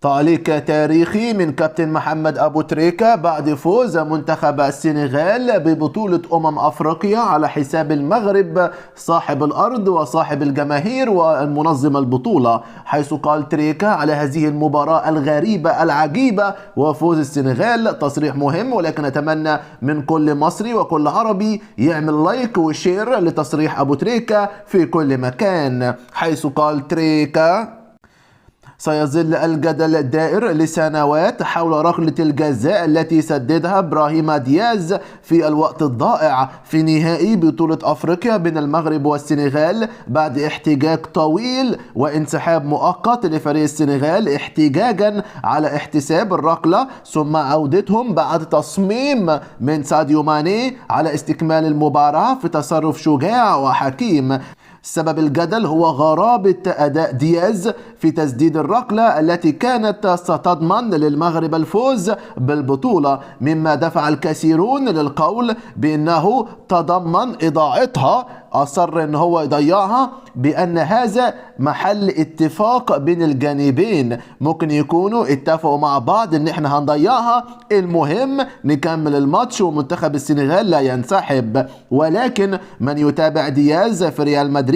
تعليق تاريخي من كابتن محمد أبو تريكة بعد فوز منتخب السنغال ببطولة أفريقيا على حساب المغرب صاحب الأرض وصاحب الجماهير والمنظم البطولة، حيث قال تريكة على هذه المباراة الغريبة العجيبة وفوز السنغال تصريح مهم، ولكن أتمنى من كل مصري وكل عربي يعمل لايك وشير لتصريح أبو تريكة في كل مكان، حيث قال تريكة: سيظل الجدل الدائر لسنوات حول ركلة الجزاء التي سددها إبراهيم دياز في الوقت الضائع في نهائي بطولة أفريقيا بين المغرب والسنغال بعد احتجاج طويل وانسحاب مؤقت لفريق السنغال احتجاجا على احتساب الركلة، ثم عودتهم بعد تصميم من ساديو ماني على استكمال المباراة في تصرف شجاع وحكيم. سبب الجدل هو غرابة أداء دياز في تسديد الركلة التي كانت ستضمن للمغرب الفوز بالبطولة، مما دفع الكثيرون للقول بأنه تضمن إضاعتها، أصر أن هو يضيعها بأن هذا محل اتفاق بين الجانبين، ممكن يكونوا اتفقوا مع بعض ان احنا هنضيعها، المهم نكمل الماتش ومنتخب السنغال لا ينسحب. ولكن من يتابع دياز في ريال مدريد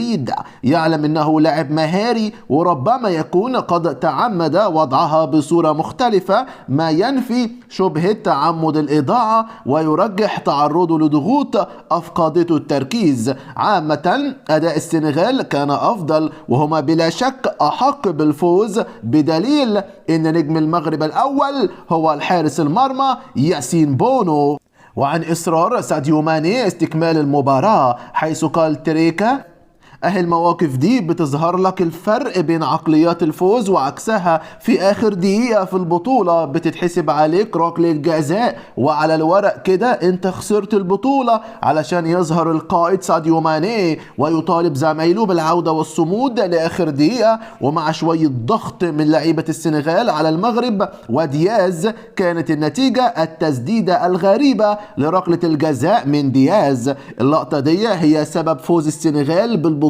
يعلم انه لاعب مهاري وربما يكون قد تعمد وضعها بصورة مختلفة، ما ينفي شبهة تعمد الإضاعة ويرجح تعرضه لضغوط أفقدته التركيز. عامة أداء السنغال كان أفضل وهما بلا شك أحق بالفوز، بدليل أن نجم المغرب الأول هو الحارس المرمى ياسين بونو. وعن إصرار ساديو ماني استكمال المباراة، حيث قال تريكة: المواقف دي بتظهر لك الفرق بين عقليات الفوز وعكسها، في آخر دقيقة في البطولة بتتحسب عليك ركلة جزاء وعلى الورق كده انت خسرت البطولة، علشان يظهر القائد ساديو ماني ويطالب زمايله بالعودة والصمود لآخر دقيقة، ومع شوية ضغط من لعيبة السنغال على المغرب ودياز كانت النتيجة التسديدة الغريبة لركلة الجزاء من دياز. اللقطة دي هي سبب فوز السنغال بالبطولة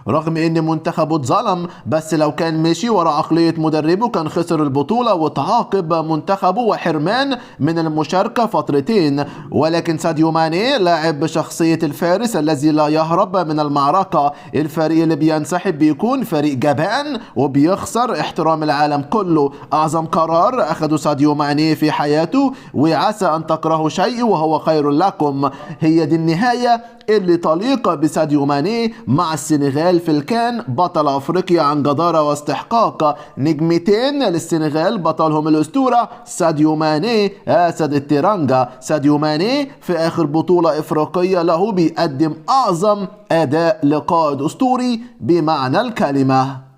رغم ان منتخبه اتظلم، بس لو كان مشي ورا عقلية مدربه كان خسر البطولة وتعاقب منتخبه وحرمان من المشاركة فترتين. ولكن ساديو ماني لاعب بشخصية الفارس الذي لا يهرب من المعركة، الفريق اللي بينسحب بيكون فريق جبان وبيخسر احترام العالم كله. اعظم قرار اخذه ساديو ماني في حياته، وعسى ان تكرهوا شيء وهو خير لكم. هي دي النهاية اللي تليق بساديو ماني مع السنغال في الكان، بطل افريقيا عن جدارة واستحقاق. نجمتين للسنغال، بطلهم الاسطورة ساديو ماني اسد التيرانجا. ساديو ماني في اخر بطولة افريقية له بيقدم اعظم اداء لقائد اسطوري بمعنى الكلمة.